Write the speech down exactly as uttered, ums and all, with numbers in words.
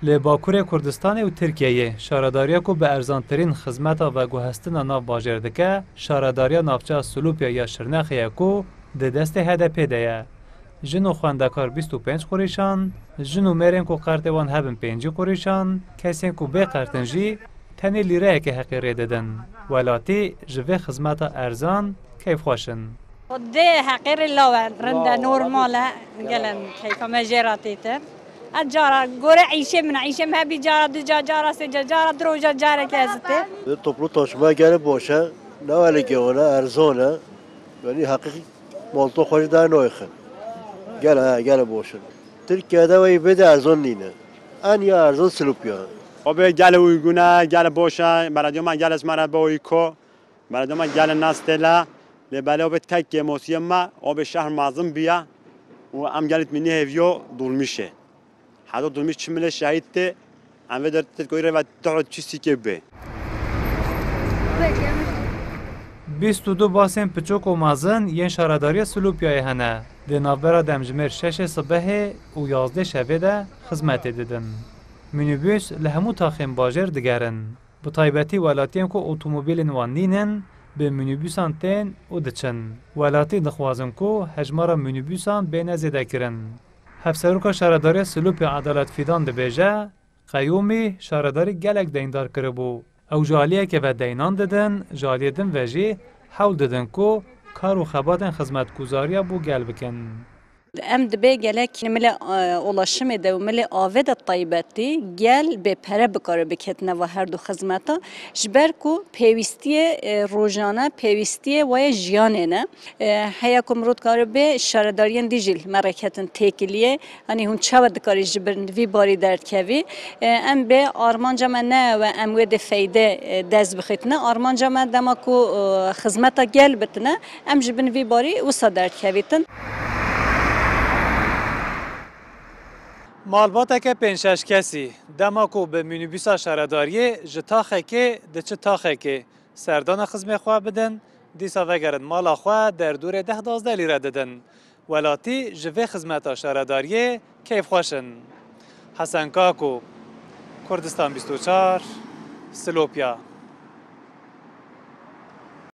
Li Bakurê Kurdistanê û Tirkiyeyê şaredariya ku bi erzantirîn xizmeta veguhestina nav bajêr dike, şaredariya navçeya Silopya ya Şirnexê ye ku di destê H D P de ye. Jin û xwendekar bîst û pênc qurîşan, jin û mêrên ku qertê wan hebin pêncî qurîşan, kesên ku bê qert in jî tenê lîreyekê heqî rê didin. Welatî ji vê xizmeta erzan keyfxweş in. Xwedê heqê rê lawe, rind e, normal e, gelin keyfa me jê re têtir. Ez cara gore îşê min, îşê min hebî cara du ca, cara sê ca, cara du roja careke ez tê. Toplu taşıma gene boş e, ne wele gewene, erzan e. Yani hakiki Molto xwe jî daha nayxin. Gel ha, gel boşin. Tirkiyede wey bê de erzon nîne. En ya erzon Silopya. Abi gel uygune, gel boşa, belediye ma gel esmara be uyko. Belediye ma gel nastela. Le bele abi tek yemosiye ma, abi şehr mazın biya. U em gel itmini hevyo dolmuşe. Hado dolmuş çimile şehit te, em vê der tet koyre ve toho çi sike be. Bîst û du basên piçok û mezin yên şaredariya Silopiyayê hene. Di navbera demjimêr şeşê sibehê û yazdê şevê de xizmetê didin. Minîbus li hemû taxên bajêr digerin. Bi taybetî welatiyên ku otomobîlên wan nînin, bi minîbusan tên û diçin. Welatî dixwazin ku hejmara minîbusan bêne zêdekirin. Hevseroka Şaredariya Silopê Edalet Fîdan dibêje, qeyûmî şaredarî gelek deyndar kiribû. Ew ji aliyekê ve deynan didin, ji aliyê din ve jî hewl didin ku kar û xebatên xizmetguzariya bo gel bikin. Em dibê gelek milê, e, ulaşimê de û milê avê de taybetî gel bê pere bikare biketine va her du xizmeta, ji ber ku pêwîstiyê, e, rojane, pêwîstiyê waya jiyanê ne. E, heya ku mirov dikare bê şaredariyên dî jî li me re ketin têkiliyê. Hanî hûn çawa dikarî ji bin vî barî derdkevî? E, em bê armanca me ne ew e em wê dê feyde, e, dest bixîtine. Armanca me dema ku, e, xizmeta gel bitine, em ji bin vî barî wisa derdkevîtin. Malbateke pênc şeş kesî dema ku bi mînîbusa şaredariyê ji taxekê diçi taxekê, serdana xizmê xwe bidin, dîsa vegerin mala xwe derdorê deh dazdeh lîre didin. Welatî ji vê xizmeta şaredariyê keyfxweş in. Hesen Kako, Kurdistan bîst û çar, Silopya.